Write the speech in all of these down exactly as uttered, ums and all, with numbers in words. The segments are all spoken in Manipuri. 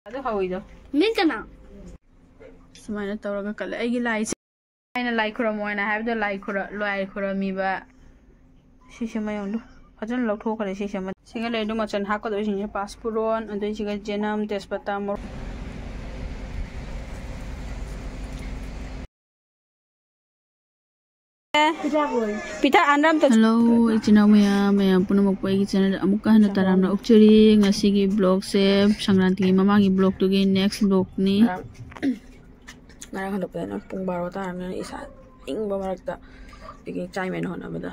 ꯑꯗꯨ ꯍꯧꯋꯤꯗꯣ꯫ ꯃꯤꯡ ꯀꯅꯥ? ꯁꯨꯃꯥꯏꯅ ꯇꯧꯔꯒ ꯀꯠꯂꯦ꯫ ꯑꯩꯒꯤ ꯂꯥꯏꯁꯦ, ꯑꯩꯅ ꯂꯥꯏ ꯈꯨꯔꯝꯃꯣ ꯍꯥꯏꯅ ꯍꯥꯏꯕꯗꯣ, ꯂꯥꯏ ꯈꯨꯔ-, ꯂꯥꯏ ꯈꯨꯔꯝꯃꯤꯕ꯫ ꯁꯤꯁꯦ ꯃꯌꯣꯟꯗꯣ ꯐꯖꯅ ꯂꯧꯊꯣꯛꯈ꯭ꯔꯦ꯫ ꯁꯤꯁꯦ ꯑꯃ-, ꯁꯤꯒ ꯂꯩꯔꯦ ꯑꯗꯨ ꯃꯆꯜ ꯍꯥꯞꯀꯗꯣꯏꯁꯤꯡꯁꯦ ꯄꯥꯁꯄꯨꯔꯣꯟ, ꯑꯗꯨꯏꯁꯤꯒ ꯖꯦꯅꯝ, ꯇꯦꯖꯄꯇꯥ, ꯃꯣꯔꯣꯛ꯫ ꯄꯤꯊꯛ ꯑꯟꯗ꯭ꯔꯝ ꯇ-, ꯍꯜꯂꯣ, ꯏꯆꯤꯟ ꯏꯅꯥꯎ ꯃꯌꯥꯝ, ꯃꯌꯥꯝ ꯄꯨꯝꯅꯃꯛꯄꯨ ꯑꯩꯒꯤ ꯆꯦꯅꯦꯜꯗ ꯑꯃꯨꯛꯀ ꯍꯟꯅ ꯇꯔꯥꯝꯅ ꯑꯣꯛꯆꯔꯤ꯫ ꯉꯁꯤꯒꯤ ꯕ꯭ꯂꯣꯒꯁꯦ ꯁꯪꯀ꯭ꯔꯥꯟꯇꯤꯒꯤ ꯃꯃꯥꯡꯒꯤ ꯕ꯭ꯂꯣꯒꯇꯨꯒꯤ ꯅꯦꯛꯁ ꯕ꯭ꯂꯣꯒꯅꯤ꯫ ꯉꯔꯥꯡ ꯍꯜꯂꯛꯄꯗꯅ ꯄꯨꯡ ꯕꯥꯔꯣ ꯇꯥꯔꯕꯅꯤꯅ ꯏꯁꯥ ꯏꯪꯕ ꯃꯔꯛꯇ ꯄꯤꯛꯅꯤꯛ ꯆꯥꯏꯃꯦꯅ ꯍꯣꯠꯅꯕꯗ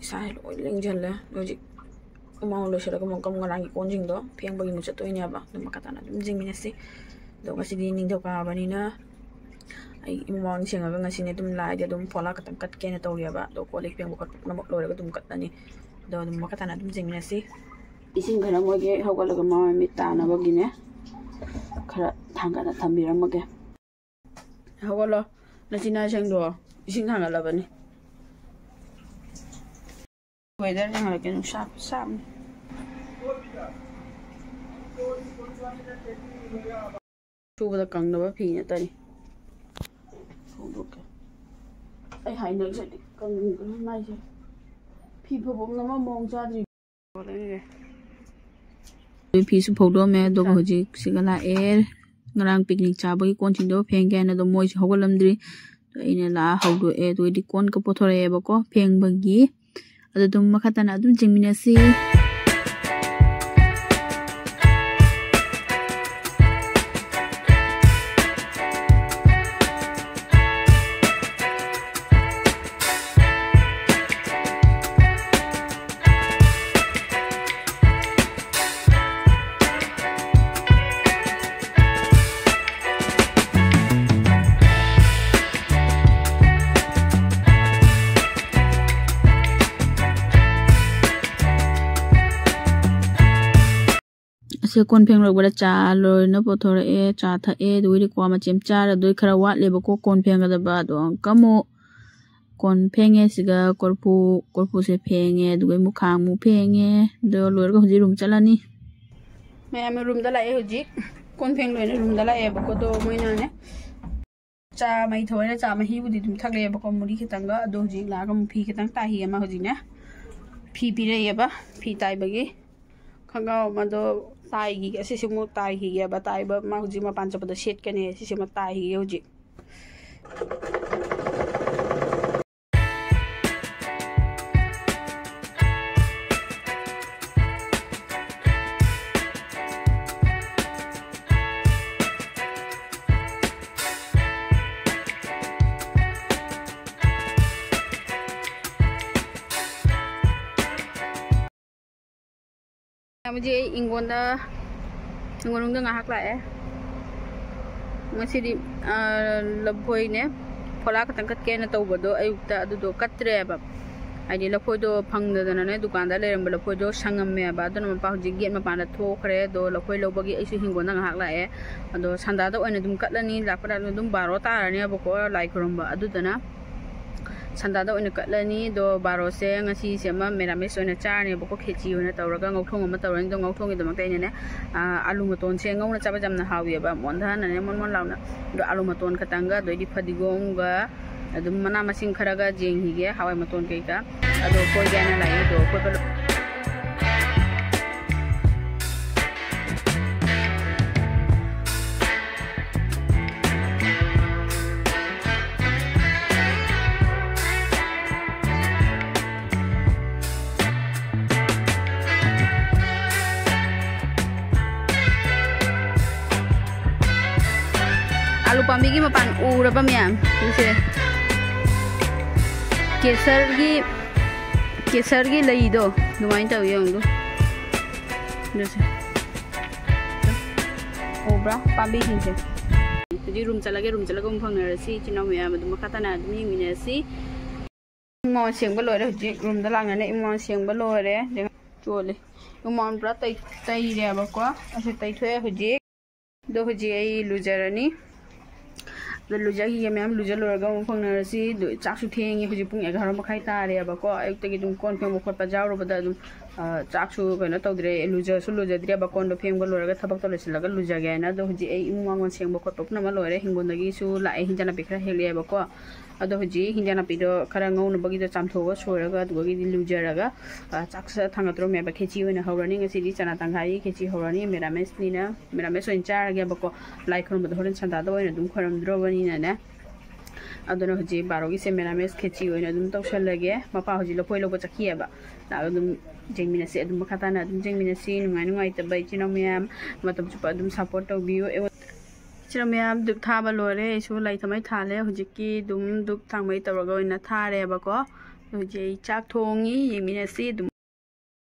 ꯏꯁꯥꯁꯦ ꯂꯣꯏ ꯂꯦꯡꯁꯤꯜꯂꯦ꯫ ꯍꯧꯖꯤꯛ ꯏꯃꯥ ꯂꯣꯏꯁꯤꯜꯂꯒ ꯑꯃꯨꯛꯀ ꯉꯔꯥꯡꯒꯤ ꯀꯣꯟꯁꯤꯡꯗꯣ ꯐꯦꯡꯕꯒꯤ ꯑꯃꯨꯛ ꯆꯠꯇꯣꯏꯅꯦꯕ꯫ ꯑꯗꯨꯝ ꯃꯈꯥ ꯇꯥꯅ ꯑꯗꯨꯝ ꯌꯦꯡꯃꯤꯟꯅꯁꯤ꯫ ꯑꯗꯣ ꯉꯁꯤꯗꯤ ꯅꯤꯡꯊꯧꯀꯥꯕꯅꯤꯅ ꯑꯩ ꯏꯃꯨꯡ ꯃꯅꯨꯡ ꯁꯦꯡꯉꯒ ꯉꯁꯤꯅꯦ ꯑꯗꯨꯝ ꯂꯥꯏꯗꯤ ꯑꯗꯨꯝ ꯐꯣꯂꯥ ꯈꯛꯇꯪ ꯀꯠꯀꯦꯅ ꯇꯧꯔꯤꯑꯕ꯫ ꯑꯗꯣ ꯀꯣꯜ ꯂꯤꯛ ꯐꯦꯡꯕ ꯈꯣꯠꯄ ꯄꯨꯝꯅꯃꯛ ꯂꯣꯏꯔꯒ ꯑꯗꯨꯝ ꯀꯠꯂꯅꯤ꯫ ꯑꯗꯣ ꯑꯗꯨꯝ ꯃꯈꯥ ꯇꯥꯅ ꯑꯗꯨꯝ ꯌꯦꯡꯃꯤꯟꯅꯁꯤ꯫ ꯏꯁꯤꯡ ꯈꯔ ꯃꯣꯏꯒꯤ ꯍꯧꯒꯠꯂꯒ ꯃꯃꯥꯏ ꯃꯃꯤꯠ ꯇꯥꯅꯕꯒꯤꯅꯦ ꯈꯔ ꯊꯥꯡꯒꯠꯂ ꯊꯝꯕꯤꯔꯝꯃꯒꯦ꯫ ꯍꯧꯒꯠꯂꯣ, ꯅꯆꯤꯟ ꯅꯅꯥ ꯁꯦꯡꯗꯣꯛꯑꯣ꯫ ꯏꯁꯤꯡ ꯊꯥꯡꯒꯠꯂꯕꯅꯤ꯫ ꯋꯦꯗꯔ ꯌꯦꯡꯍꯜꯂꯛꯀꯦ, ꯅꯨꯡꯁꯥ ꯈꯨꯁꯥ ꯑꯃꯅꯤ꯫ ꯁꯨꯕꯗ ꯀꯪꯅꯕ ꯐꯤ ꯅꯠꯇꯅꯤ꯫ ꯐꯣꯡꯗꯣꯛꯀꯦ꯫ ꯑꯩ ꯍꯥꯏꯅꯔꯤꯁꯤꯗꯤ ꯀꯪꯗꯅ ꯃꯥꯏꯁꯦ ꯐꯤ ꯐꯧꯕꯝ ꯑꯃ ꯃꯑꯣꯡ ꯆꯥꯗ꯭ꯔꯤ꯫ ꯐꯤꯁꯨ ꯐꯧꯗꯣꯛꯑꯝꯃꯦ, ꯑꯗꯨꯒ ꯍꯧꯖꯤꯛ ꯁꯤꯒ ꯂꯥꯛꯑꯦ꯫ ꯉꯔꯥꯡ ꯄꯤꯛꯅꯤꯛ ꯆꯥꯕꯒꯤ ꯀꯣꯟꯁꯤꯡꯗꯣ ꯐꯦꯡꯒꯦ ꯍꯥꯏꯅ ꯑꯗꯨꯝ ꯃꯣꯏꯁꯨ ꯍꯧꯒꯠꯂꯝꯗ꯭ꯔꯤ꯫ ꯑꯗꯣ ꯑꯩꯅ ꯂꯥꯛꯑ ꯍꯧꯗꯣꯛꯑꯦ꯫ ꯑꯗꯨꯒꯗꯤ ꯀꯣꯟꯒ ꯄꯨꯊꯣꯔꯛꯑꯦꯕꯀꯣ ꯐꯦꯡꯕꯒꯤ꯫ ꯑꯗꯨ ꯑꯗꯨꯝ ꯃꯈꯥ ꯇꯥꯅ ꯑꯗꯨꯝ ꯌꯦꯡꯃꯤꯟꯅꯁꯤ꯫ ꯑꯁꯤ ꯀꯣꯟ ꯐꯦꯡ ꯂꯣꯏꯕꯗ ꯆꯥ ꯂꯣꯏꯅ ꯄꯨꯊꯣꯔꯛꯑꯦ, ꯆꯥ ꯊꯛꯑꯦ, ꯑꯗꯨꯒꯤꯗꯤ ꯀ꯭ꯋꯥ ꯃꯆꯦꯠ ꯑꯃ ꯆꯥꯔꯦ꯫ ꯑꯗꯨꯏ ꯈꯔ ꯋꯥꯠꯂꯦꯕꯀꯣ ꯀꯣꯟ ꯐꯦꯡꯒꯗꯕ, ꯑꯗꯣ ꯑꯃꯨꯛꯀ ꯑꯃꯨꯛ ꯀꯣꯟ ꯐꯦꯡꯉꯦ꯫ ꯁꯤꯒ ꯀꯣꯔꯐꯨ, ꯀꯣꯔꯐꯨꯁꯦ ꯐꯦꯡꯉꯦ, ꯑꯗꯨꯒ ꯑꯃꯨꯛ ꯈꯥꯡ ꯑꯃꯨꯛ ꯐꯦꯡꯉꯦ꯫ ꯑꯗꯣ ꯂꯣꯏꯔꯒ ꯍꯧꯖꯤꯛ ꯔꯨꯝ ꯆꯠꯂꯅꯤ꯫ ꯃꯌꯥꯝ ꯔꯨꯝꯗ ꯂꯥꯛꯑꯦ ꯍꯧꯖꯤꯛ꯫ ꯀꯣꯟ ꯐꯦꯡ ꯂꯣꯏꯅ ꯔꯨꯝꯗ ꯂꯥꯛꯑꯦꯕꯀꯣ꯫ ꯑꯗꯣ ꯃꯣꯏꯅꯅꯦ ꯆꯥ ꯃꯩ ꯊꯑꯣꯏꯅ ꯆꯥ ꯃꯍꯤꯕꯨꯗꯤ ꯑꯗꯨꯝ ꯊꯛꯂꯛꯑꯦꯕꯀꯣ, ꯃꯨꯔꯤ ꯈꯤꯇꯪꯒ꯫ ꯑꯗꯣ ꯍꯧꯖꯤꯛ ꯂꯥꯛꯑꯒ ꯑꯃꯨꯛ ꯐꯤ ꯈꯤꯇꯪ ꯇꯥꯏ ꯑꯃ ꯍꯧꯖꯤꯛꯅꯦ꯫ ꯐꯤ ꯄꯤꯔꯛꯑꯦꯕ, ꯐꯤ ꯇꯥꯏꯕꯒꯤ꯫ ꯈꯣꯡꯒ꯭ꯔꯥꯎ ꯑꯃꯗꯣ ꯇꯥꯏꯈꯤꯒꯦ, ꯑꯁꯤꯁꯤꯃꯨꯛ ꯇꯥꯏꯈꯤꯒꯦꯕ꯫ ꯇꯥꯏꯕ ꯃꯥ ꯍꯧꯖꯤꯛ ꯃꯄꯥꯟ ꯆꯠꯄꯗ ꯁꯦꯠꯀꯅꯤ, ꯁꯤꯁꯤꯃ ꯇꯥꯏꯈꯤꯒꯦ ꯍꯧꯖꯤꯛ꯫ ꯍꯧꯖꯤꯛ ꯑꯩ ꯏꯪꯒꯣꯟꯗ, ꯏꯪꯒꯣꯟ ꯃꯅꯨꯡꯗ ꯉꯥꯏꯍꯥꯛ ꯂꯥꯛꯑꯦ꯫ ꯉꯁꯤꯗꯤ, ꯑ, ꯂꯐꯣꯏꯅꯦ, ꯐꯣꯂꯥ ꯈꯛꯇꯪ ꯀꯠꯀꯦꯅ ꯇꯧꯕꯗꯣ ꯑꯌꯨꯛꯇ, ꯑꯗꯨꯗꯣ ꯀꯠꯇ꯭ꯔꯦꯕ꯫ ꯍꯥꯏꯗꯤ ꯂꯐꯣꯏꯗꯣ ꯐꯪꯗꯗꯅꯅꯦ, ꯗꯨꯀꯥꯟꯗ ꯂꯩꯔꯝꯕ ꯂꯐꯣꯏꯗꯣ ꯁꯪꯉꯝꯃꯦꯕ꯫ ꯑꯗꯨꯅ ꯃꯄꯥ ꯍꯧꯖꯤꯛ ꯒꯦꯠ ꯃꯄꯥꯟꯗ ꯊꯣꯛꯈ꯭ꯔꯦ꯫ ꯑꯗꯣ ꯂꯐꯣꯏ ꯂꯧꯕꯒꯤ ꯑꯩꯁꯨ ꯍꯤꯡꯒꯣꯜꯗ ꯉꯥꯏꯍꯥꯛ ꯂꯥꯛꯑꯦ꯫ ꯑꯗꯣ ꯁꯟꯗꯥꯗ ꯑꯣꯏꯅ ꯑꯗꯨꯝ ꯀꯠꯂꯅꯤ꯫ ꯂꯥꯛꯄꯗ ꯑꯗꯨꯝ ꯕꯥꯔꯣ ꯇꯥꯔꯅꯦꯕꯀꯣ ꯂꯥꯏ ꯈꯨꯔꯨꯝꯕ꯫ ꯑꯗꯨꯗꯨꯅ ꯁꯟꯗꯥꯗ ꯑꯣꯏꯅ ꯀꯠꯂꯅꯤ꯫ ꯑꯗꯣ ꯕꯥꯔꯣꯁꯦ ꯉꯁꯤꯁꯦ ꯑꯃ ꯃꯦꯔꯥꯃꯦꯁ ꯑꯣꯏꯅ ꯆꯥꯔꯅꯦꯕꯀꯣ, ꯈꯦꯆꯤ ꯑꯣꯏꯅ ꯇꯧꯔꯒ ꯉꯧꯊꯣꯡ ꯑꯃ ꯇꯧꯔꯅꯤ꯫ ꯑꯗꯣ ꯉꯧꯊꯣꯡꯒꯤꯗꯃꯛꯇ ꯑꯩꯅꯅꯦ, ꯑꯥ, ꯑꯥꯂꯨ ꯃꯇꯣꯟꯁꯦ ꯉꯧꯅ ꯆꯥꯕꯁꯦ ꯌꯥꯝꯅ ꯍꯥꯎꯋꯦꯕ, ꯃꯣꯟꯊꯅꯅꯦ ꯃꯣꯟ ꯃꯣꯟ ꯂꯥꯎꯅ꯫ ꯑꯗꯣ ꯑꯥꯂꯨ ꯃꯇꯣꯟ ꯈꯛꯇꯪꯒ, ꯑꯗꯩꯗꯤ ꯐꯗꯤꯒꯣꯝꯒ, ꯑꯗꯨꯝ ꯃꯅꯥ ꯃꯁꯤꯡ ꯈꯔꯒ ꯌꯦꯡꯈꯤꯒꯦ, ꯍꯋꯥꯏ ꯃꯇꯣꯟ ꯀꯩꯀꯥ꯫ ꯑꯗꯣ ꯀꯣꯏꯒꯦ ꯍꯥꯏꯅ ꯂꯥꯛꯑꯦ꯫ ꯑꯗꯣ ꯀꯣꯏꯕ ꯂꯣ-, ꯑꯥꯂꯨ ꯄꯥꯝꯕꯤꯒꯤ ꯃꯄꯥꯟ ꯎꯔꯕ ꯃꯌꯥꯝ? ꯁꯤꯁꯦ ꯀꯦꯁꯔꯒꯤ, ꯀꯦꯁꯔꯒꯤ ꯂꯩꯗꯣ ꯑꯗꯨꯃꯥꯏꯅ ꯇꯧꯋꯤ, ꯌꯦꯡꯉꯨ꯫ ꯑꯗꯨꯁꯦ ꯎꯕ꯭ꯔꯥ ꯄꯥꯝꯕꯤꯁꯤꯡꯁꯦ? ꯍꯧꯖꯤꯛ ꯔꯨꯝ ꯆꯠꯂꯒꯦ, ꯔꯨꯝ ꯆꯠꯂꯒ ꯑꯃꯨꯛ ꯐꯪꯅꯔꯁꯤ꯫ ꯏꯆꯤꯟ ꯏꯅꯥꯎ ꯃꯌꯥꯝ ꯑꯗꯨꯝ ꯃꯈꯥ ꯇꯥꯅ ꯑꯗꯨꯝ ꯌꯦꯡꯃꯤꯟꯅꯔꯁꯤ꯫ ꯏꯃꯣꯟ ꯁꯦꯡꯕ ꯂꯣꯏꯔꯦ꯫ ꯍꯧꯖꯤꯛ ꯔꯨꯝꯗ ꯂꯥꯛꯅꯅꯦ ꯏꯃꯣꯟ ꯁꯦꯡꯕ ꯂꯣꯏꯔꯦ꯫ ꯆꯣꯠꯂꯦ꯫ ꯏꯃꯣꯟ ꯄꯨꯔꯥ ꯇꯩ-, ꯇꯩꯔꯦꯕꯀꯣ꯫ ꯑꯁꯤ ꯇꯩꯊꯣꯛꯑꯦ ꯍꯧꯖꯤꯛ꯫ ꯑꯗꯣ ꯍꯧꯖꯤꯛ ꯑꯩ ꯂꯨꯖꯔꯅꯤ꯫ ꯑꯗꯣ ꯂꯨꯖꯈꯤꯒꯦ ꯃꯌꯥꯝ, ꯂꯨꯖ ꯂꯣꯏꯔꯒ ꯑꯃꯨꯛ ꯐꯪꯅꯔꯁꯤ꯫ ꯑꯗꯣ ꯆꯥꯛꯁꯨ ꯊꯦꯡꯉꯦ, ꯍꯧꯖꯤꯛ ꯄꯨꯡ ꯑꯦꯒꯥꯔꯣ ꯃꯈꯥꯏ ꯇꯥꯔꯦꯕꯀꯣ꯫ ꯑꯌꯨꯛꯇꯒꯤ ꯑꯗꯨꯝ ꯀꯣꯟ ꯐꯦꯡꯕ ꯈꯣꯠꯄ ꯌꯥꯎꯔꯨꯕꯗ ꯑꯗꯨꯝ ꯑ, ꯆꯥꯛꯁꯨ ꯀꯩꯅꯣ ꯇꯧꯗ꯭ꯔꯦ, ꯂꯨꯖꯁꯨ ꯂꯨꯖꯗ꯭ꯔꯦꯕ꯫ ꯀꯣꯟꯗꯣ ꯐꯦꯡꯕ ꯂꯣꯏꯔꯒ ꯊꯕꯛꯇꯣ ꯂꯣꯏꯁꯤꯜꯂꯒ ꯂꯨꯖꯒꯦ ꯍꯥꯏꯅ꯫ ꯑꯗꯣ ꯍꯧꯖꯤꯛ ꯑꯩ ꯏꯃꯨꯡ ꯋꯥꯡꯒꯣꯟ ꯁꯦꯡꯕ ꯈꯣꯠꯄ ꯄꯨꯝꯅꯃꯛ ꯂꯣꯏꯔꯦ꯫ ꯍꯤꯡꯒꯣꯜꯗꯒꯤꯁꯨ ꯂꯥꯛꯑꯦ, ꯍꯤꯟꯖꯥꯡ ꯅꯥꯄꯤ ꯈꯔ ꯍꯦꯛꯂꯛꯑꯦꯕꯀꯣ꯫ ꯑꯗꯣ ꯍꯧꯖꯤꯛ ꯍꯤꯟꯖꯥꯡ ꯅꯥꯄꯤꯗꯣ ꯈꯔ ꯉꯧꯅꯕꯒꯤꯗꯣ ꯆꯥꯝꯊꯣꯛꯑꯒ ꯁꯣꯏꯔꯒ ꯑꯗꯨꯗꯒꯤꯗꯤ ꯂꯨꯖꯔꯒ, ꯑ, ꯆꯥꯛ ꯁꯠ ꯊꯥꯡꯒꯠꯇ꯭ꯔꯣꯃꯦꯕ꯫ ꯈꯦꯆꯤ ꯑꯣꯏꯅ ꯍꯧꯔꯅꯤ ꯉꯁꯤꯗꯤ, ꯆꯅꯥ ꯇꯪꯈꯥꯏꯒꯤ ꯈꯦꯆꯤ ꯍꯧꯔꯅꯤ꯫ ꯃꯦꯔꯥꯃꯦꯁꯅꯤꯅ ꯃꯦꯔꯥꯃꯦꯁ ꯑꯣꯏꯅ ꯆꯥꯔꯒꯦꯕꯀꯣ꯫ ꯂꯥꯏ ꯈꯨꯔꯨꯝꯕꯗꯣ ꯍꯣꯔꯦꯟ ꯁꯟꯗꯥꯗ ꯑꯣꯏꯅ ꯑꯗꯨꯝ ꯈꯣꯏꯔꯝꯗ꯭ꯔꯣꯕꯅꯤꯅꯅꯦ꯫ ꯑꯗꯨꯅ ꯍꯧꯖꯤꯛ ꯕꯥꯔꯣꯒꯤꯁꯦ ꯃꯦꯔꯥꯃꯦꯁ ꯈꯦꯆꯤ ꯑꯣꯏꯅ ꯑꯗꯨꯝ ꯇꯧꯁꯜꯂꯒꯦ꯫ ꯃꯄꯥ ꯍꯧꯖꯤꯛ ꯂꯐꯣꯏ ꯂꯧꯕ ꯆꯠꯈꯤꯑꯕ꯫ ꯂꯥꯛꯑꯒ ꯑꯗꯨꯝ ꯌꯦꯡꯃꯤꯟꯅꯁꯤ, ꯑꯗꯨꯝ ꯃꯈꯥ ꯇꯥꯅ ꯑꯗꯨꯝ ꯌꯦꯡꯃꯤꯟꯅꯁꯤ꯫ ꯅꯨꯡꯉꯥꯏ ꯅꯨꯡꯉꯥꯏꯇꯕ ꯏꯆꯤꯟ ꯏꯅꯥꯎ ꯃꯌꯥꯝ ꯃꯇꯝ ꯆꯨꯞꯄ ꯑꯗꯨꯝ ꯁꯞꯄꯣꯔꯠ ꯇꯧꯕꯤꯌꯨ꯫ ꯑꯩꯉꯣꯟ-, ꯏꯆꯤꯟ ꯏꯅꯥꯎ ꯃꯌꯥꯝ, ꯙꯨꯞ ꯊꯥꯕ ꯂꯣꯏꯔꯦ꯫ ꯑꯩꯁꯨ ꯂꯥꯏ ꯊꯝꯃꯩ ꯊꯥꯜꯂꯦ꯫ ꯍꯧꯖꯤꯛꯀꯤ ꯑꯗꯨꯝ ꯙꯨꯞ ꯊꯥꯡꯃꯩ ꯇꯧꯔꯒ ꯑꯣꯏꯅ ꯊꯥꯔꯦꯕꯀꯣ꯫ ꯍꯧꯖꯤꯛ ꯑꯩ ꯆꯥꯛ ꯊꯣꯡꯉꯤ, ꯌꯦꯡꯃꯤꯟꯅꯁꯤ ꯑꯗꯨꯝ꯫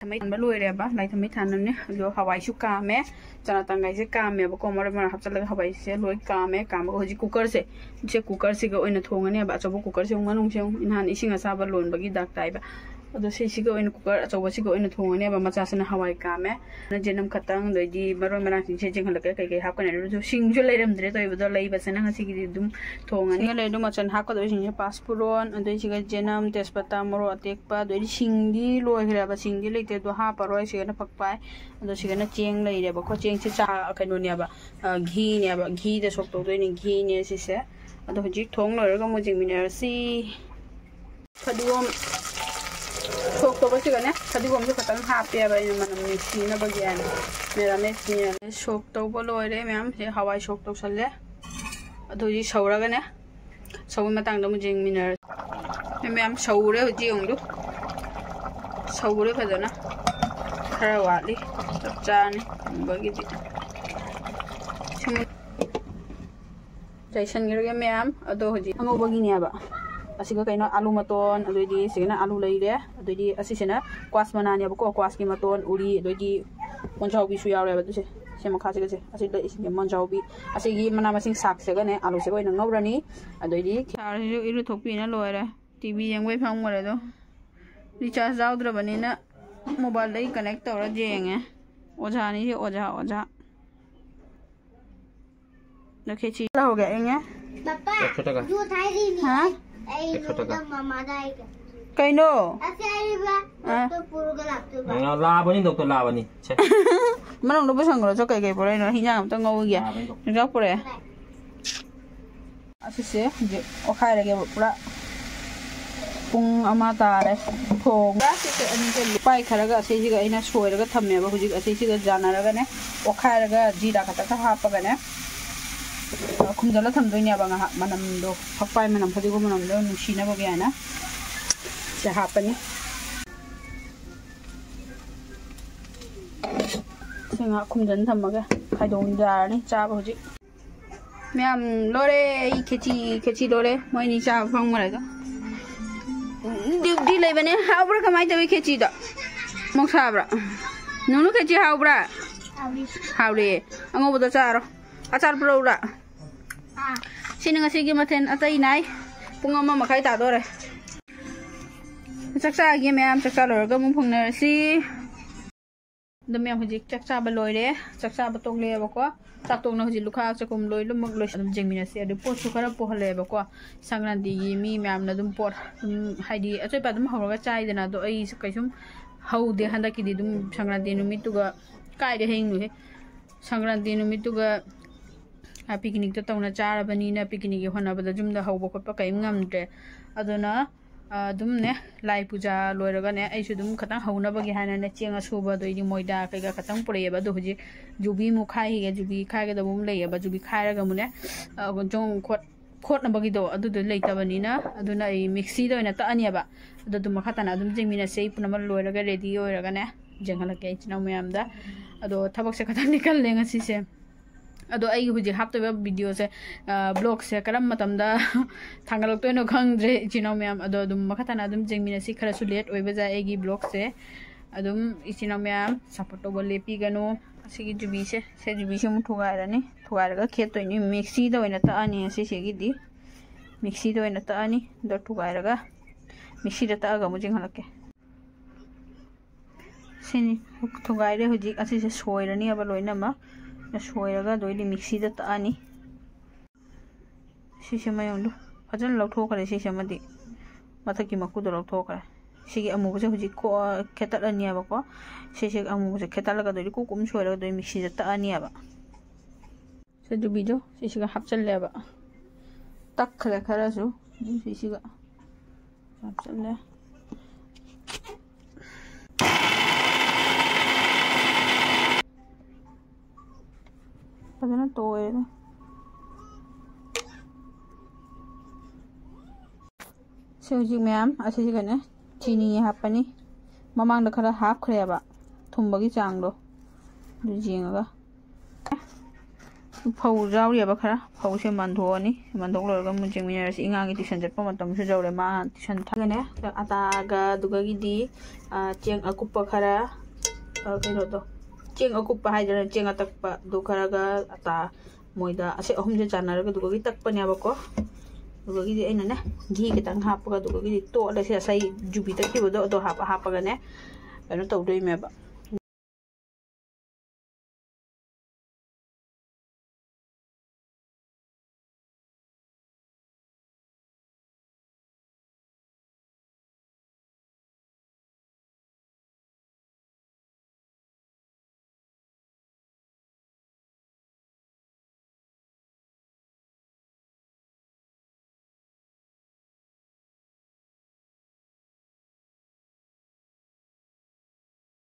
ꯊꯝꯃꯩ ꯊꯥꯟꯕ ꯂꯣꯏꯔꯦꯕ, ꯂꯥꯏ ꯊꯝꯃꯩ ꯊꯥꯟꯕꯅꯦ꯫ ꯑꯗꯣ ꯍꯋꯥꯏꯁꯨ ꯀꯥꯝꯃꯦ, ꯆꯅꯥ ꯇꯪꯈꯥꯏꯁꯦ ꯀꯥꯝꯃꯦꯕꯀꯣ꯫ ꯃꯔꯣꯏ ꯃꯔꯥꯡ ꯍꯥꯞꯆꯤꯜꯂꯒ ꯍꯋꯥꯏꯁꯦ ꯂꯣꯏ ꯀꯥꯝꯃꯦ꯫ ꯀꯥꯝꯃꯒ ꯍꯧꯖꯤꯛ ꯀꯨꯀꯔꯁꯦ, ꯁꯦ ꯀꯨꯀꯔꯁꯤꯒ ꯑꯣꯏꯅ ꯊꯣꯡꯉꯅꯦꯕ꯫ ꯑꯆꯧꯕ ꯀꯨꯀꯔꯁꯦ ꯑꯃꯨꯛ ꯃꯅꯨꯡꯁꯦ ꯑꯃꯨꯛ ꯅꯍꯥꯟ ꯏꯁꯤꯡ ꯑꯁꯥꯕ ꯂꯣꯟꯕꯒꯤ ꯗꯥꯛ ꯇꯥꯏꯕ꯫ ꯑꯗꯣ ꯁꯤꯁꯤꯒ ꯑꯣꯏꯅ, ꯀꯨꯀꯔ ꯑꯆꯧꯕꯁꯤꯒ ꯑꯣꯏꯅ ꯊꯣꯡꯉꯅꯦꯕ꯫ ꯃꯆꯥꯁꯤꯅ ꯍꯋꯥꯏ ꯀꯥꯝꯃꯦ꯫ ꯅ ꯖꯦꯅꯝ ꯈꯛꯇꯪ, ꯑꯗꯩꯗꯤ ꯃꯔꯣꯏ ꯃꯔꯥꯡꯁꯤꯡꯁꯦ ꯌꯦꯡꯍꯜꯂꯛꯀꯦ ꯀꯩꯀꯩ ꯍꯥꯞꯀꯅꯤ ꯍꯥꯏꯕꯗꯣ꯫ ꯁꯤꯡꯁꯨ ꯂꯩꯔꯝꯗ꯭ꯔꯦ ꯇꯧꯔꯤꯕꯗꯣ, ꯂꯩꯕꯁꯤꯅ ꯉꯁꯤꯒꯤꯗꯤ ꯑꯗꯨꯝ ꯊꯣꯡꯉꯅꯤ꯫ ꯁꯤꯒ ꯂꯩꯔꯦ ꯑꯗꯨꯝ ꯃꯆꯜ ꯍꯥꯞꯀꯗꯣꯏꯁꯤꯡꯁꯦ ꯄꯥꯁꯄꯨꯔꯣꯟ, ꯑꯗꯩ ꯁꯤꯒ ꯖꯦꯅꯝ, ꯇꯦꯖꯄꯇꯥ, ꯃꯣꯔꯣꯛ ꯑꯇꯦꯛꯄ, ꯑꯗꯩꯗꯤ ꯁꯤꯡꯗꯤ ꯂꯣꯏꯈ꯭ꯔꯦꯕ, ꯁꯤꯡꯗꯤ ꯂꯩꯇꯦ꯫ ꯑꯗꯣ ꯍꯥꯞꯄꯔꯣꯏ꯫ ꯁꯤꯒꯅ ꯐꯛꯄꯥꯏ, ꯑꯗꯣ ꯁꯤꯒꯅ ꯆꯦꯡ ꯂꯩꯔꯦꯕꯀꯣ꯫ ꯆꯦꯡꯁꯦ ꯆꯥ ꯀꯩꯅꯣꯅꯦꯕ, ꯑ, ꯘꯤꯅꯦꯕ, ꯘꯤꯗ ꯁꯣꯛ ꯇꯧꯗꯣꯏꯅꯦ, ꯘꯤꯅꯦ ꯁꯤꯁꯦ꯫ ꯑꯗꯣ ꯍꯧꯖꯤꯛ ꯊꯣꯡ ꯂꯣꯏꯔꯒ ꯑꯃꯨꯛ ꯌꯦꯡꯃꯤꯟꯅꯔꯁꯤ꯫ ꯐꯗꯤꯒꯣꯝ ꯁꯣꯛ ꯇꯧꯕꯁꯤꯒꯅꯦ, ꯐꯗꯤꯒꯣꯝꯁꯨ ꯈꯇꯪ ꯍꯥꯞꯄꯦꯕ ꯑꯩꯅ ꯃꯅꯝ ꯅꯨꯡꯁꯤꯅꯕꯒꯤ ꯍꯥꯏꯅ꯫ ꯃꯦꯔꯥꯃꯦꯁꯅꯦ꯫ ꯁꯣꯛ ꯇꯧꯕ ꯂꯣꯏꯔꯦ ꯃꯌꯥꯝ꯫ ꯁꯤ ꯍꯋꯥꯏ ꯁꯣꯛ ꯇꯧꯁꯜꯂꯦ꯫ ꯑꯗꯨ ꯍꯧꯖꯤꯛ ꯁꯧꯔꯒꯅꯦ, ꯁꯧꯕꯒꯤ ꯃꯇꯥꯡꯗ ꯑꯃꯨꯛ ꯌꯦꯡꯃꯤꯟꯅꯔꯁꯤ꯫ ꯃꯌꯥꯝ ꯁꯧꯔꯦ ꯍꯧꯖꯤꯛ ꯌꯦꯡꯉꯨꯗꯨ꯫ ꯁꯧꯔꯦ ꯐꯖꯅ꯫ ꯈꯔ ꯋꯥꯠꯂꯤ꯫ ꯆꯞ ꯆꯥꯔꯅꯤ ꯊꯣꯡꯕꯒꯤꯗꯤ꯫ ꯁꯤꯃꯨꯛ ꯆꯥꯏꯁꯟꯈ꯭ꯔꯒꯦ ꯃꯌꯥꯝ꯫ ꯑꯗꯣ ꯍꯧꯖꯤꯛ ꯑꯉꯧꯕꯒꯤꯅꯦꯕ꯫ ꯑꯁꯤꯒ ꯀꯩꯅꯣ ꯑꯥꯂꯨ ꯃꯇꯣꯟ, ꯑꯗꯨꯏꯗꯤ ꯁꯤꯒꯅ ꯑꯥꯂꯨ ꯂꯩꯔꯦ, ꯑꯗꯨꯏꯗꯤ ꯑꯁꯤꯁꯤꯅ ꯀ꯭ꯋꯥꯁ ꯃꯅꯥꯅꯦꯕꯀꯣ, ꯀ꯭ꯋꯥꯁꯀꯤ ꯃꯇꯣꯟ, ꯎꯔꯤ, ꯑꯗꯨꯏꯗꯤ ꯃꯣꯟꯖꯥꯎꯕꯤꯁꯨ ꯌꯥꯎꯔꯦꯕ꯫ ꯑꯗꯨꯁꯦ ꯁꯤ ꯃꯈꯥꯁꯤꯒꯁꯦ, ꯑꯁꯤ ꯂꯩ, ꯁꯤꯒꯤ ꯃꯣꯟꯖꯥꯎꯕꯤ꯫ ꯑꯁꯤꯒꯤ ꯃꯅꯥ ꯃꯁꯤꯡ ꯁꯥꯛꯁꯤꯒꯅꯦ ꯑꯥꯂꯨꯁꯤꯒ ꯑꯣꯏꯅ ꯉꯧꯔꯅꯤ꯫ ꯑꯗꯨꯏꯗꯤ ꯁꯥꯔꯁꯤꯁꯨ ꯏꯔꯨ ꯊꯣꯛꯄꯤꯅ ꯂꯣꯏꯔꯦ꯫ ꯇꯤ ꯚꯤ ꯌꯦꯡꯕꯩ ꯐꯝꯈ꯭ꯔꯦ ꯑꯗꯣ꯫ ꯔꯤꯆꯥꯔꯖ ꯌꯥꯎꯗ꯭ꯔꯕꯅꯤꯅ ꯃꯣꯕꯥꯏꯜꯗꯒꯤ ꯀꯅꯦꯛ ꯇꯧꯔ ꯌꯦꯡꯉꯦ꯫ ꯑꯣꯖꯥꯅꯤ ꯁꯤ, ꯑꯣꯖꯥ, ꯑꯣꯖꯥ꯫ ꯑꯗꯣ ꯈꯦꯆꯤ ꯂꯧꯍꯧꯒꯦ ꯑꯩꯅꯦ꯫ ꯄꯄꯥ, एक सौ टका। झूठ है री नहीं। हाँ? ऐ एक सौ टका। लो, मम्मा दा एक। ꯀꯩꯅꯣ? ꯑꯁꯦ ꯑꯩꯕ ꯑꯥ꯫ ꯗꯣꯛꯇꯔ ꯄꯨꯔꯒ ꯂꯥꯛꯇꯣꯏꯕ꯫ ꯂꯥꯕꯅꯤ ꯗꯣꯛꯇꯔ ꯂꯥꯕꯅꯤ꯫ ꯁꯦ꯫ ꯃꯅꯨꯡꯗ ꯄꯨꯁꯟꯈ꯭ꯔꯣ꯫ ꯆꯣ, ꯀꯩꯀꯩ ꯄꯨꯔꯛꯏꯅꯣ? ꯍꯤꯟꯖꯥꯡ ꯑꯝꯇ ꯉꯧꯈꯤꯒꯦ꯫ ꯂꯥꯕꯅꯤ ꯗꯣꯛꯇꯔ꯫ ꯌꯣꯡꯆꯥꯛ ꯄꯨꯔꯛꯑꯦ꯫ ꯑꯁꯤꯁꯦ ꯍꯧꯖꯤꯛ ꯑꯣꯠꯈꯥꯏꯔꯒꯦꯕ ꯄꯨꯔꯥ꯫ ꯄꯨꯡ ꯑꯃ ꯇꯥꯔꯦ꯫ ꯊꯣꯡ ꯄꯥꯏ ꯈꯔꯒ ꯑꯁꯤꯁꯤꯒ ꯑꯩꯅ ꯁꯣꯏꯔꯒ ꯊꯝꯃꯦꯕ꯫ ꯍꯧꯖꯤꯛ ꯑꯁꯤꯁꯤꯒ ꯌꯥꯅꯔꯒꯅꯦ ꯑꯣꯠꯈꯥꯏꯔꯒ ꯖꯤꯔꯥ ꯈꯛꯇ ꯈꯔ ꯍꯥꯞꯄꯒꯅꯦ ꯈꯨꯝꯖꯤꯜꯂ ꯊꯝꯗꯣꯏꯅꯦꯕ ꯉꯥꯏꯍꯥꯛ꯫ ꯃꯅꯝꯗꯣ, ꯐꯛꯄꯥꯏ ꯃꯅꯝ, ꯐꯗꯤꯒꯣꯝ ꯃꯅꯝꯗꯣ ꯅꯨꯡꯁꯤꯅꯕꯒꯤ ꯍꯥꯏꯅ ꯁꯤ ꯍꯥꯞꯄꯅꯤ꯫ ꯁꯤ ꯉꯥꯏꯍꯥꯛ ꯈꯨꯝꯖꯤꯟ ꯊꯝꯃꯒꯦ꯫ ꯈꯥꯏꯗꯣꯡ ꯌꯥꯔꯅꯤ ꯆꯥꯕ ꯍꯧꯖꯤꯛ꯫ ꯃꯌꯥꯝ ꯂꯣꯏꯔꯦ꯫ ꯑꯩ ꯈꯦꯆꯤ, ꯈꯦꯆꯤ ꯂꯣꯏꯔꯦ꯫ ꯃꯣꯏꯅꯤ ꯆꯥꯕ ꯐꯪꯈ꯭ꯔꯦꯗꯣ꯫ ꯗ꯭ꯌꯨꯇꯤ ꯂꯩꯕꯅꯦ꯫ ꯍꯥꯎꯕ꯭ꯔꯥ? ꯀꯃꯥꯏꯅ ꯇꯧꯋꯤ ꯈꯦꯆꯤꯗꯣ? ꯃꯣꯛ ꯁꯥꯕ꯭ꯔꯥ? ꯅꯨꯅꯨ, ꯈꯦꯆꯤ ꯍꯥꯎꯕ꯭ꯔꯥ? ꯍꯥꯎꯔꯤ꯫ ꯍꯥꯎꯔꯦ꯫ ꯑꯉꯧꯕꯗꯣ ꯆꯥꯔꯣ꯫ ꯑꯆꯥꯔ ꯄꯨꯔꯛꯎꯔꯥ? ꯑꯥ꯫ ꯁꯤꯅ ꯉꯁꯤꯒꯤ ꯃꯊꯦꯜ꯫ ꯑꯇꯩ ꯅꯥꯏ꯫ ꯄꯨꯡ ꯑꯃ ꯃꯈꯥꯏ ꯇꯥꯗꯣꯔꯦ꯫ ꯆꯥꯛ ꯆꯥꯒꯦ ꯃꯌꯥꯝ꯫ ꯆꯥꯛ ꯆꯥ ꯂꯣꯏꯔꯒ ꯑꯃꯨꯛ ꯐꯪꯅꯔꯁꯤ꯫ ꯑꯗꯣ ꯃꯌꯥꯝ ꯍꯧꯖꯤꯛ ꯆꯥꯛ ꯆꯥꯕ ꯂꯣꯏꯔꯦ꯫ ꯆꯥꯛ ꯆꯥꯕ ꯇꯣꯛꯂꯛꯑꯦꯕꯀꯣ꯫ ꯆꯥꯛ ꯇꯣꯛꯅ ꯍꯧꯖꯤꯛ ꯂꯨꯈꯥꯛ ꯆꯒꯨꯝ ꯂꯣꯏ ꯂꯣꯏꯅꯃꯛ ꯂꯣꯏ꯫ ꯑꯗꯨꯝ ꯌꯦꯡꯃꯤꯟꯅꯁꯦ꯫ ꯑꯗꯨ ꯄꯣꯠꯁꯨ ꯈꯔ ꯄꯨꯍꯜꯂꯛꯑꯦꯕꯀꯣ꯫ ꯁꯪꯀ꯭ꯔꯥꯟꯇꯤꯒꯤ ꯃꯤ ꯃꯌꯥꯝꯅ ꯑꯗꯨꯝ ꯄꯣꯠ ꯑꯗꯨꯝ ꯍꯥꯏꯗꯤ ꯑꯆꯣꯏꯄ ꯑꯗꯨꯝ ꯍꯧꯔꯒ ꯆꯥꯏꯗꯅ꯫ ꯑꯗꯣ ꯑꯩꯁꯨ ꯀꯩꯁꯨꯝ ꯍꯧꯗꯦ ꯍꯟꯗꯛꯀꯤꯗꯤ꯫ ꯑꯗꯨꯝ ꯁꯪꯀ꯭ꯔꯥꯟꯇꯤ ꯅꯨꯃꯤꯠꯇꯨꯒ ꯀꯥꯏꯗ ꯍꯦꯡꯅꯨꯍꯦ꯫ ꯁꯪꯀ꯭ꯔꯥꯟꯇꯤ ꯅꯨꯃꯤꯠꯇꯨꯒ ꯄꯤꯛꯅꯤꯛꯇꯣ ꯇꯧꯅ ꯆꯥꯔꯕꯅꯤꯅ ꯄꯤꯛꯅꯤꯛꯀꯤ ꯍꯣꯠꯅꯕꯗ ꯌꯨꯝꯗ ꯍꯧꯕ ꯈꯣꯠꯄ ꯀꯔꯤꯝ ꯉꯝꯗ꯭ꯔꯦ꯫ ꯑꯗꯨꯅ ꯑꯗꯨꯝꯅꯦ ꯂꯥꯏ ꯄꯨꯖꯥ ꯂꯣꯏꯔꯒꯅꯦ ꯑꯩꯁꯨ ꯑꯗꯨꯝ ꯈꯤꯇꯪ ꯍꯧꯅꯕꯒꯤ ꯍꯥꯏꯅꯅꯦ ꯆꯦꯡ ꯑꯁꯨꯕꯗꯣ ꯑꯩꯗꯤ ꯃꯣꯏꯗꯥ ꯀꯩꯀꯥ ꯈꯤꯇꯪ ꯄꯨꯔꯛꯑꯦꯕ꯫ ꯑꯗꯣ ꯍꯧꯖꯤꯛ ꯌꯨꯕꯤ ꯑꯃꯨꯛ ꯈꯥꯏꯈꯤꯒꯦ꯫ ꯌꯨꯕꯤ ꯈꯥꯏꯒꯗꯕ ꯑꯃ ꯂꯩꯌꯦꯕ꯫ ꯌꯨꯕꯤ ꯈꯥꯏꯔꯒ ꯑꯃꯨꯛꯅꯦ ꯆꯣꯡ ꯈꯣꯠ ꯈꯣꯠꯅꯕꯒꯤꯗꯣ ꯑꯗꯨꯗꯣ ꯂꯩꯇꯕꯅꯤꯅ ꯑꯗꯨꯅ ꯑꯩ ꯃꯤꯛꯁꯤꯗ ꯑꯣꯏꯅ ꯇꯛꯑꯅꯦꯕ꯫ ꯑꯗꯣ ꯑꯗꯨꯝ ꯃꯈꯥ ꯇꯥꯅ ꯑꯗꯨꯝ ꯌꯦꯡꯃꯤꯟꯅꯁꯦ꯫ ꯑꯩ ꯄꯨꯝꯅꯃꯛ ꯂꯣꯏꯔꯒ ꯔꯦꯗꯤ ꯑꯣꯏꯔꯒꯅꯦ ꯌꯦꯡꯍꯜꯂꯛꯀꯦ ꯑꯩ ꯏꯆꯤꯟ ꯏꯅꯥꯎ ꯃꯌꯥꯝꯗ꯫ ꯑꯗꯣ ꯊꯕꯛꯁꯦ ꯈꯤꯇꯪꯗꯤ ꯀꯜꯂꯦ ꯉꯁꯤꯁꯦ꯫ ꯑꯗꯣ ꯑꯩꯒꯤ ꯍꯧꯖꯤꯛ ꯍꯥꯞꯇꯣꯏꯕ ꯕꯤꯗꯤꯑꯣꯁꯦ ꯕ꯭ꯂꯣꯛꯁꯦ ꯀꯔꯝꯕ ꯃꯇꯝꯗ ꯊꯥꯡꯒꯠꯂꯛꯇꯣꯏꯅꯣ ꯈꯪꯗ꯭ꯔꯦ ꯏꯆꯤꯟ ꯏꯅꯥꯎ ꯃꯌꯥꯝ꯫ ꯑꯗꯣ ꯑꯗꯨꯝ ꯃꯈꯥ ꯇꯥꯅ ꯑꯗꯨꯝ ꯌꯦꯡꯃꯤꯟꯅꯁꯤ꯫ ꯈꯔꯁꯨ ꯂꯦꯠ ꯑꯣꯏꯕ ꯌꯥꯏ ꯑꯩꯒꯤ ꯕ꯭ꯂꯣꯛꯁꯦ꯫ ꯑꯗꯨꯝ ꯏꯆꯤꯟ ꯏꯅꯥꯎ ꯃꯌꯥꯝ ꯁꯞꯄꯣꯔꯠ ꯇꯧꯕ ꯂꯦꯞꯄꯤꯒꯅꯨ꯫ ꯑꯁꯤꯒꯤ ꯖꯨꯕꯤꯁꯦ ꯁꯦ ꯖꯨꯕꯤꯁꯦ ꯑꯃꯨꯛ ꯊꯨꯒꯥꯏꯔꯅꯤ꯫ ꯊꯨꯒꯥꯏꯔꯒ ꯈꯦꯠꯇꯣꯏꯅꯤ꯫ ꯃꯤꯛꯁꯤꯗ ꯑꯣꯏꯅ ꯇꯛꯑꯅꯤ ꯉꯁꯤꯁꯤꯒꯤꯗꯤ꯫ ꯃꯤꯛꯁꯤꯗ ꯑꯣꯏꯅ ꯇꯛꯑꯅꯤ꯫ ꯑꯗꯣ ꯊꯨꯒꯥꯏꯔꯒ ꯃꯤꯛꯁꯤꯗ ꯇꯛꯑꯒ ꯑꯃꯨꯛ ꯌꯦꯡꯍꯜꯂꯛꯀꯦ꯫ ꯁꯤꯅꯤ ꯊꯨꯒꯥꯏꯔꯦ ꯍꯧꯖꯤꯛ꯫ ꯑꯁꯤꯁꯦ ꯁꯣꯏꯔꯅꯦꯕ ꯂꯣꯏꯅꯃꯛ꯫ ꯁꯣꯏꯔꯒ ꯑꯗꯨꯗꯩꯗꯤ ꯃꯤꯛꯁꯤꯗ ꯇꯛꯑꯅꯤ꯫ ꯁꯤꯁꯦ ꯃꯌꯣꯟꯗꯣ ꯐꯖꯅ ꯂꯧꯊꯣꯛꯈ꯭ꯔꯦ꯫ ꯁꯤꯁꯦ ꯑꯃꯗꯤ ꯃꯊꯛꯀꯤ ꯃꯀꯨꯗꯣ ꯂꯧꯊꯣꯛꯈ꯭ꯔꯦ꯫ ꯁꯤꯒꯤ ꯑꯃꯨꯕꯁꯦ ꯍꯧꯖꯤꯛ ꯈꯣꯛꯑ ꯈꯦꯠꯇꯠꯂꯅꯤꯕꯀꯣ꯫ ꯁꯤꯁꯦ ꯑꯃꯨꯕꯁꯦ ꯈꯦꯠꯇꯠꯂꯒ ꯑꯗꯨꯗꯤ ꯀꯨꯞ ꯀꯨꯞ ꯁꯣꯏꯔꯒ ꯑꯗꯨꯗꯤ ꯃꯤꯛꯁꯤꯗ ꯇꯛꯑꯅꯤꯕ꯫ ꯁꯦ ꯖꯨꯕꯤꯗꯣ ꯁꯤꯁꯤꯒ ꯍꯥꯞꯆꯜꯂꯦꯕ꯫ ꯇꯛꯈ꯭ꯔꯦ ꯈꯔꯁꯨ꯫ ꯁꯤꯁꯤꯒ ꯍꯥꯞꯆꯜꯂꯦ꯫ ꯐꯖꯅ ꯇꯣꯏꯔꯦ꯫ ꯁꯤ ꯍꯧꯖꯤꯛ ꯃꯌꯥꯝ ꯑꯁꯤꯁꯤꯒꯅꯦ ꯆꯤꯅꯤ ꯍꯥꯞꯄꯅꯤ꯫ ꯃꯃꯥꯡꯗ ꯈꯔ ꯍꯥꯞꯈ꯭ꯔꯦꯕ ꯊꯨꯝꯕꯒꯤ ꯆꯥꯡꯗꯣ꯫ ꯑꯗꯨ ꯌꯦꯡꯉꯒ꯫ ꯐꯧ ꯌꯥꯎꯔꯤꯑꯕ ꯈꯔ꯫ ꯐꯧꯁꯦ ꯃꯟꯊꯣꯛꯑꯅꯤ꯫ ꯃꯟꯊꯣꯛ ꯂꯣꯏꯔꯒ ꯑꯃꯨꯛ ꯌꯦꯡꯃꯤꯟꯅꯔꯁꯤ꯫ ꯏꯉꯥꯡꯒꯤ ꯇ꯭ꯌꯨꯁꯟ ꯆꯠꯄ ꯃꯇꯝꯁꯨ ꯌꯧꯔꯦ꯫ ꯃꯥ ꯇ꯭ꯌꯨꯁꯟ ꯊꯥꯒꯅꯦ꯫ ꯑꯇꯥꯒ ꯑꯗꯨꯒꯒꯤꯗꯤ, ꯑ, ꯆꯦꯡ ꯑꯀꯨꯞꯄ ꯈꯔ, ꯑ, ꯀꯩꯅꯣꯗꯣ, ꯆꯦꯡ ꯑꯀꯨꯞꯄ ꯍꯥꯏꯗꯅ ꯆꯦꯡ ꯑꯇꯛꯄꯗꯣ ꯈꯔꯒ ꯑꯇꯥ ꯃꯣꯏꯗ ꯑꯁꯤ ꯑꯍꯨꯝꯁꯦ ꯆꯥꯟꯅꯔꯒ ꯑꯗꯨꯒꯒꯤ ꯇꯛꯄꯅꯦꯕꯀꯣ꯫ ꯑꯗꯨꯒꯒꯤꯗꯤ ꯑꯩꯅꯅꯦ ꯘꯤ ꯈꯤꯇꯪ ꯍꯥꯞꯄꯒ ꯑꯗꯨꯒꯒꯤꯗꯤ ꯇꯣꯠꯂꯁꯦ꯫ ꯉꯁꯥꯏ ꯖꯨꯕꯤ ꯇꯛꯈꯤꯕꯗꯣ ꯑꯗꯣ ꯍꯥꯞꯄ ꯍꯥꯞꯄꯒꯅꯦ ꯀꯩꯅꯣ ꯇꯧꯗꯣꯏꯅꯦꯕ꯫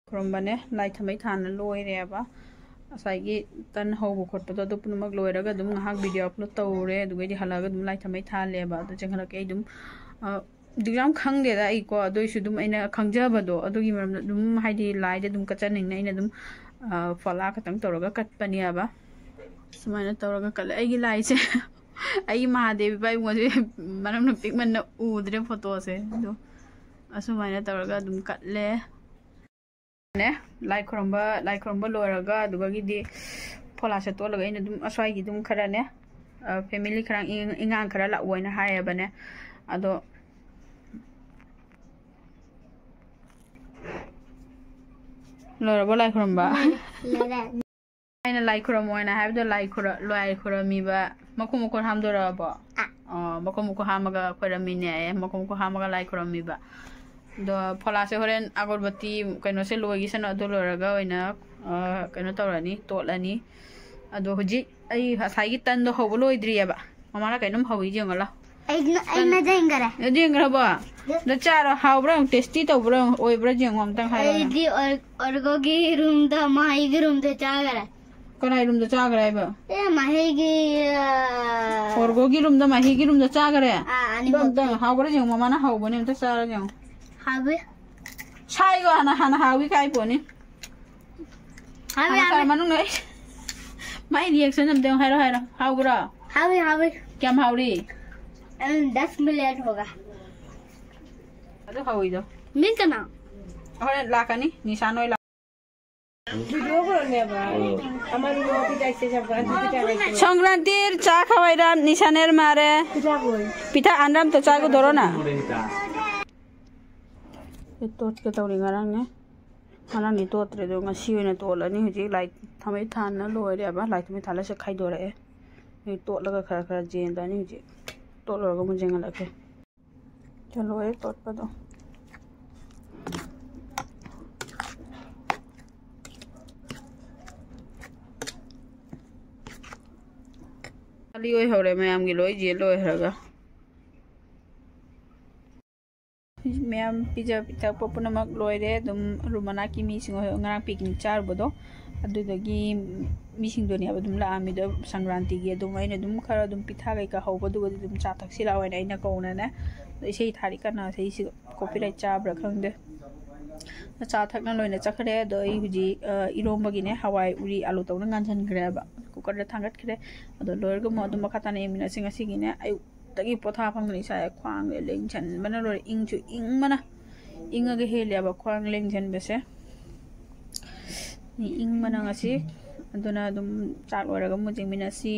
ꯈꯨꯔꯨꯝꯕꯅꯦ꯫ ꯂꯥꯏ ꯊꯥꯟꯕꯩ ꯊꯥꯟꯅ ꯂꯣꯏꯔꯦꯕ꯫ ꯉꯁꯥꯏꯒꯤ ꯇꯟ ꯍꯧꯕ ꯈꯣꯠꯄꯗꯣ ꯑꯗꯨ ꯄꯨꯝꯅꯃꯛ ꯂꯣꯏꯔꯒ ꯑꯗꯨꯝ ꯉꯥꯏꯍꯥꯛ video upload ꯇꯧꯔꯦ꯫ ꯑꯗꯨꯒꯩꯗꯤ ꯍꯜꯂꯛꯑꯒ ꯑꯗꯨꯝ ꯂꯥꯏ ꯊꯥꯟꯕꯩ ꯊꯥꯜꯂꯦꯕ꯫ ꯑꯗꯨ ꯆꯦꯟꯈꯠꯂꯛꯀꯦ꯫ ꯑꯩ ꯑꯗꯨꯝ, ꯑ, ꯑꯗꯨ ꯌꯥꯝ ꯈꯪꯗꯦꯗ ꯑꯩꯀꯣ꯫ ꯑꯗꯨ ꯑꯣꯏꯁꯨ ꯑꯗꯨꯝ ꯑꯩꯅ ꯈꯪꯖꯕꯗꯣ ꯑꯗꯨꯒꯤ ꯃꯔꯝꯗ ꯑꯗꯨꯝ, ꯍꯥꯏꯗꯤ, ꯂꯥꯏꯗ ꯑꯗꯨꯝ ꯀꯠꯆꯅꯤꯡꯅ ꯑꯩꯅ ꯑꯗꯨꯝ, ꯑ, ꯐꯣꯂꯥ ꯈꯛꯇꯪ ꯇꯧꯔꯒ ꯀꯠꯄꯅꯦꯕ꯫ ꯁꯨꯃꯥꯏꯅ ꯇꯧꯔꯒ ꯀꯠꯂꯦ꯫ ꯑꯩꯒꯤ ꯂꯥꯏꯁꯦ ꯑꯩꯒꯤ ꯃꯍꯥꯗꯦꯕ ꯏꯕꯥꯏ ꯏꯕꯨꯡꯉꯣꯁꯦ ꯃꯔꯝꯅ ꯄꯤꯛꯃꯟꯅ ꯎꯗ꯭ꯔꯦ ꯐꯣꯇꯣꯁꯦ꯫ ꯑꯗꯣ ꯑꯁꯨꯃꯥꯏꯅ ꯇꯧꯔꯒ ꯑꯗꯨꯝ ꯀꯠꯂꯦ꯫ ꯅꯦ, ꯂꯥꯏ ꯈꯨꯔꯨꯝꯕ, ꯂꯥꯏ ꯈꯨꯔꯨꯝꯕ ꯂꯣꯏꯔꯒ ꯑꯗꯨꯒꯒꯤꯗꯤ ꯐꯣꯂꯥꯁꯦ ꯇꯣꯠꯂꯒ ꯑꯩꯅ ꯑꯗꯨꯝ ꯑꯁ꯭ꯋꯥꯏꯒꯤ ꯑꯗꯨꯝ ꯈꯔꯅꯦ, ꯑ, family ꯈꯔ ꯏ-, ꯏꯉꯥꯡ ꯈꯔ ꯂꯥꯛꯑꯣꯅ ꯍꯥꯏꯌꯦꯕꯅꯦ꯫ ꯑꯗꯣ ꯂꯣꯏꯔꯕꯣ ꯂꯥꯏ ꯈꯨꯔꯨꯝꯕ? ꯂꯣꯏꯔꯦ꯫ ꯑꯩꯅ ꯂꯥꯏ ꯈꯨꯔꯝꯃꯣ ꯍꯥꯏꯅ ꯍꯥꯏꯕꯗꯣ, ꯂꯥꯏ ꯈꯨꯔ-, ꯂꯥꯏ ꯈꯨꯔꯝꯃꯤꯕ꯫ ꯃꯈꯨꯝ ꯃꯈꯨꯟ ꯍꯥꯝꯗꯣꯔꯛꯑꯕꯣ? ꯑꯥ꯫ ꯑꯣ, ꯃꯈꯨꯝ ꯃꯈꯨꯟ ꯍꯥꯝꯃꯒ ꯈꯨꯔꯝꯃꯤꯅꯦ꯫ ꯃꯈꯨꯝ ꯃꯈꯨꯟ ꯍꯥꯝꯃꯒ ꯂꯥꯏ ꯈꯨꯔꯝꯃꯤꯕ꯫ ꯑꯗꯣ ꯐꯣꯂꯥꯁꯦ ꯍꯣꯔꯦꯟ ꯑꯒꯔꯕꯇꯤ ꯀꯩꯅꯣꯁꯦ ꯂꯣꯏꯈꯤꯁꯅꯨ, ꯑꯗꯨ ꯂꯣꯏꯔꯒ ꯑꯣꯏꯅ, ꯑ, ꯀꯩꯅꯣ ꯇꯧꯔꯅꯤ, ꯇꯣꯠꯂꯅꯤ꯫ ꯑꯗꯣ ꯍꯧꯖꯤꯛ ꯑꯩ ꯉꯁꯥꯏꯒꯤ ꯇꯟꯗꯣ ꯍꯧꯕ ꯂꯣꯏꯗ꯭ꯔꯤꯑꯕ꯫ ꯃꯃꯥꯅ ꯀꯩꯅꯣꯝ ꯍꯧꯏ ꯌꯦꯡꯉꯣ ꯂꯥꯎ꯫ ꯑꯩꯅ, ꯑꯩꯅ ꯌꯦꯡꯈꯔꯦ꯫ ꯑꯗꯨ ꯌꯦꯡꯈ꯭ꯔꯕꯣ? ꯑꯗꯣ ꯆꯥꯔꯣ, ꯍꯥꯎꯕ꯭ꯔꯥ ꯌꯦꯡꯉꯣ, ꯇꯦꯁꯇꯤ ꯇꯧꯕ꯭ꯔꯥ ꯌꯦꯡꯉꯣ, ꯑꯣꯏꯕ꯭ꯔꯥ ꯌꯦꯡꯉꯣ, ꯑꯝꯇꯪ ꯍꯥꯏꯔꯣ ꯅꯪ꯫ ꯑꯩꯗꯤ ꯑꯣꯔ-, ꯑꯣꯔꯒꯣꯒꯤ ꯔꯨꯝꯗ, ꯃꯍꯩꯒꯤ ꯔꯨꯝꯗ ꯆꯥꯈꯔꯦ꯫ ꯀꯅꯥꯏ ꯔꯨꯝꯗ ꯆꯥꯈ꯭ꯔꯦ ꯍꯥꯏꯕ? ꯑꯦ, ꯃꯍꯩꯒꯤ, ꯑ, ꯑꯣꯔꯒꯣꯒꯤ ꯔꯨꯝꯗ, ꯃꯍꯩꯒꯤ ꯔꯨꯝꯗ ꯆꯥꯈꯔꯦ? ꯑꯥ, ꯑꯅꯤꯃꯛ꯫ ꯑꯗꯣ ꯑꯝꯇꯪ ꯍꯥꯎꯕ꯭ꯔꯥ ꯌꯦꯡꯉꯣ, ꯃꯃꯥꯅ ꯍꯧꯕꯅꯦ, ꯑꯝꯇ ꯆꯥꯔ ꯌꯦꯡꯉꯣ꯫ ꯍꯥꯎꯋꯤ꯫ ꯁꯥꯏꯒꯣ ꯍꯥꯟꯅ, ꯍꯥꯟꯅ ꯍꯥꯎꯋꯤ ꯀꯥꯏ ꯄꯣꯠꯅꯤ꯫ ꯍꯥꯎꯋꯤ, ꯍꯥꯟꯅ ꯍꯥꯎꯋꯤ꯫ ꯆꯥꯔ ꯃꯅꯨꯡꯗ, ꯑꯩ, ꯃꯥꯏ reaction ꯑꯝꯇꯪ ꯍꯥꯏꯔꯣ, ꯍꯥꯏꯔꯣ꯫ ꯍꯥꯎꯕ꯭ꯔꯣ? ꯍꯥꯎꯋꯤ, ꯍꯥꯎꯋꯤ꯫ ꯀꯌꯥꯝ ꯍꯥꯎꯔꯤ? ꯎꯝ, ꯗꯁ ꯃꯤꯅꯠ ꯍꯣꯒꯥ꯫ ꯑꯗꯨ ꯍꯧꯋꯤꯗꯣ꯫ ꯃꯤ ꯀꯅꯥ? ꯍꯣꯔꯦꯟ ꯂꯥꯛꯀꯅꯤ, ꯅꯤꯁꯥꯟ ꯍꯣꯏ ꯂꯥꯛ-, ꯁꯪꯀ꯭ꯔꯥꯟꯇꯤꯔ ꯆꯥ ꯈꯋꯥꯏꯔꯥꯝ ꯅꯤꯁꯥꯅꯦꯔ ꯃꯥꯔꯦ꯫ ꯄꯤꯊꯥ ꯑꯟꯗꯥꯝ ꯇ ꯆꯥꯒꯗꯣꯔꯣꯅ꯫ ꯇꯣꯠꯀꯦ ꯇꯧꯔꯤ ꯉꯔꯥꯡꯅꯦ꯫ ꯉꯔꯥꯡꯗꯤ ꯇꯣꯠꯇ꯭ꯔꯦ, ꯑꯗꯣ ꯉꯁꯤ ꯑꯣꯏꯅ ꯇꯣꯠꯂꯅꯤ꯫ ꯍꯧꯖꯤꯛ ꯂꯥꯏ ꯊꯥꯃꯩ ꯊꯥꯟꯅ ꯂꯣꯏꯔꯦꯕ꯫ ꯂꯥꯏ ꯊꯥꯃꯩ ꯊꯥꯜꯂꯁꯦ ꯈꯥꯏꯗꯣꯔꯛꯑꯦ꯫ ꯍꯧꯖꯤꯛ ꯇꯣꯠꯂꯒ ꯈꯔ ꯈꯔ ꯌꯦꯟꯗꯅꯤ꯫ ꯍꯧꯖꯤꯛ ꯇꯣꯠꯂꯨꯔꯒ ꯑꯃꯨꯛ ꯌꯦꯡꯍꯜꯂꯛꯀꯦ꯫ ꯆꯂꯣ, ꯑꯩ ꯇꯣꯠꯄꯗꯣ꯫ ꯈꯥꯂꯤ ꯑꯣꯏꯍꯧꯔꯦ ꯃꯌꯥꯝꯒꯤ ꯂꯣꯏ ꯌꯦꯟ ꯂꯣꯏꯈ꯭ꯔꯒ꯫ ꯃꯌꯥꯝ ꯄꯤꯖ ꯄꯤꯊꯛꯄ ꯄꯨꯝꯅꯃꯛ ꯂꯣꯏꯔꯦ꯫ ꯑꯗꯨꯝ ꯔꯨꯝ ꯃꯅꯥꯛꯀꯤ ꯃꯤꯁꯤꯡ ꯍꯣꯏ ꯉꯔꯥꯡ picnic ꯆꯥꯔꯨꯕꯗꯣ, ꯑꯗꯨꯗꯒꯤ ꯃꯤꯁꯤꯡꯗꯨꯅꯦꯕ ꯑꯗꯨꯝ ꯂꯥꯛꯑꯝꯃꯤꯗꯣ ꯁꯪꯀ꯭ꯔꯥꯟꯇꯤꯒꯤ꯫ ꯑꯗꯨꯝ ꯑꯩꯅ ꯑꯗꯨꯝ ꯈꯔ ꯑꯗꯨꯝ ꯄꯤꯊꯥ ꯀꯩꯀꯥ ꯍꯧꯕꯗꯨꯒꯗꯤ ꯑꯗꯨꯝ ꯆꯥ ꯊꯛꯁꯤ ꯂꯥꯛꯑꯣꯅ ꯑꯩꯅ ꯀꯧꯅꯅꯦ꯫ ꯑꯗꯣ ꯏꯁꯩ ꯊꯥꯔꯤ ꯀꯟꯅ, ꯏꯁꯩꯁꯤꯒ copyright ꯆꯥꯕ꯭ꯔꯥ ꯈꯪꯗꯦ꯫ ꯆꯥ ꯊꯛꯅ ꯂꯣꯏꯅ ꯆꯠꯈ꯭ꯔꯦ꯫ ꯑꯗꯣ ꯑꯩ ꯍꯧꯖꯤꯛ, ꯑ, ꯏꯔꯣꯝꯕꯒꯤꯅꯦ ꯍꯋꯥꯏ ꯎꯔꯤ ꯑꯂꯨ ꯇꯧꯅ ꯉꯥꯟꯁꯤꯟꯈ꯭ꯔꯦꯕ꯫ Cookerꯗ ꯊꯥꯡꯒꯠꯈ꯭ꯔꯦ꯫ ꯑꯗꯣ ꯂꯣꯏꯔꯒ ꯑꯃꯨꯛ ꯑꯗꯨꯝ ꯃꯈꯥ ꯇꯥꯅ ꯌꯦꯡꯃꯤꯟꯅꯁꯤ꯫ ꯉꯁꯤꯒꯤꯅꯦ ꯑꯌꯨꯛꯇꯒꯤ ꯄꯣꯊꯥ ꯐꯪꯗꯅ ꯏꯁꯥꯁꯦ ꯈ꯭ꯋꯥꯡꯁꯦ ꯂꯦꯡꯁꯟꯕꯅ ꯂꯣꯏꯔꯦ꯫ ꯏꯪꯁꯨ ꯏꯪꯕꯅ, ꯏꯪꯉꯒ ꯍꯦꯜꯂꯦꯕ ꯈ꯭ꯋꯥꯡ ꯂꯦꯡꯁꯟꯕꯁꯦ꯫ ꯏꯪꯕꯅ ꯉꯁꯤ꯫ ꯑꯗꯨꯅ ꯑꯗꯨꯝ ꯆꯥꯛ ꯂꯣꯏꯔꯒ ꯑꯃꯨꯛ ꯌꯦꯡꯃꯤꯟꯅꯁꯤ꯫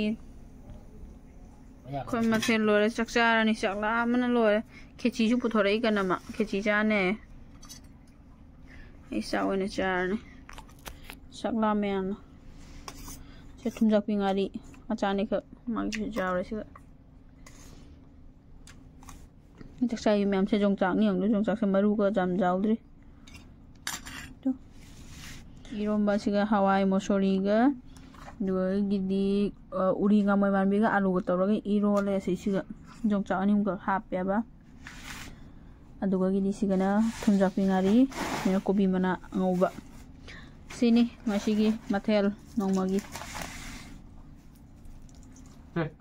ꯑꯩꯈꯣꯏ ꯃꯊꯦꯜ ꯂꯣꯏꯔꯦ, ꯆꯥꯛ ꯆꯥꯔꯅꯤ꯫ ꯆꯥꯛ ꯂꯥꯝꯕꯅ ꯂꯣꯏꯔꯦ꯫ ꯈꯦꯆꯤꯁꯨ ꯄꯨꯊꯣꯔꯛꯏ ꯀꯅꯃ꯫ ꯈꯦꯆꯤ ꯆꯥꯅꯦ꯫ ꯑꯩ ꯆꯥꯛ ꯑꯣꯏꯅ ꯆꯥꯔꯅꯤ꯫ ꯆꯥꯛ ꯂꯥꯝꯃꯦ ꯌꯥꯝꯅ꯫ ꯁꯤ ꯊꯨꯝꯖꯥꯛꯄꯤ ꯉꯥꯔꯤ ꯃꯆꯥꯅꯤꯈꯛ, ꯃꯥꯒꯤꯁꯨ ꯌꯥꯎꯔꯦ ꯁꯤꯒ꯫ ꯆꯥꯛꯆꯥꯏꯕꯤ ꯃꯌꯥꯝꯁꯦ ꯌꯣꯡꯆꯥꯛꯅꯤ ꯌꯦꯡꯉꯨ, ꯌꯣꯡꯆꯥꯛꯁꯦ ꯃꯔꯨꯒ ꯌꯥꯝ ꯌꯥꯎꯗ꯭ꯔꯤ꯫ ꯇꯨ꯫ ꯏꯔꯣꯝꯕ ꯑꯁꯤꯒ ꯍꯋꯥꯏ ꯃꯣꯁꯣꯔꯤꯒ, ꯑꯗꯨꯗꯒꯤꯗꯤ, ꯑ, ꯎꯔꯤ ꯉꯥꯃꯣꯏ ꯃꯥꯟꯕꯤꯒ ꯑꯂꯨꯒ ꯇꯧꯔꯒ ꯏꯔꯣꯜꯂꯦ꯫ ꯑꯁꯤꯁꯤꯒ ꯌꯣꯡꯆꯥꯛ ꯑꯅꯤꯃꯨꯛꯈꯛ ꯍꯥꯞꯄꯦꯕ꯫ ꯑꯗꯨꯒꯒꯤꯗꯤ ꯁꯤꯒꯅ ꯊꯨꯝꯖꯥꯛꯄꯤ ꯉꯥꯔꯤ, ꯁꯤꯅ ꯀꯣꯕꯤ ꯃꯅꯥ ꯑꯉꯧꯕ꯫ ꯁꯤꯅꯤ ꯉꯁꯤꯒꯤ ꯃꯊꯦꯜ ꯅꯣꯡꯃꯒꯤ꯫ ꯁꯦ,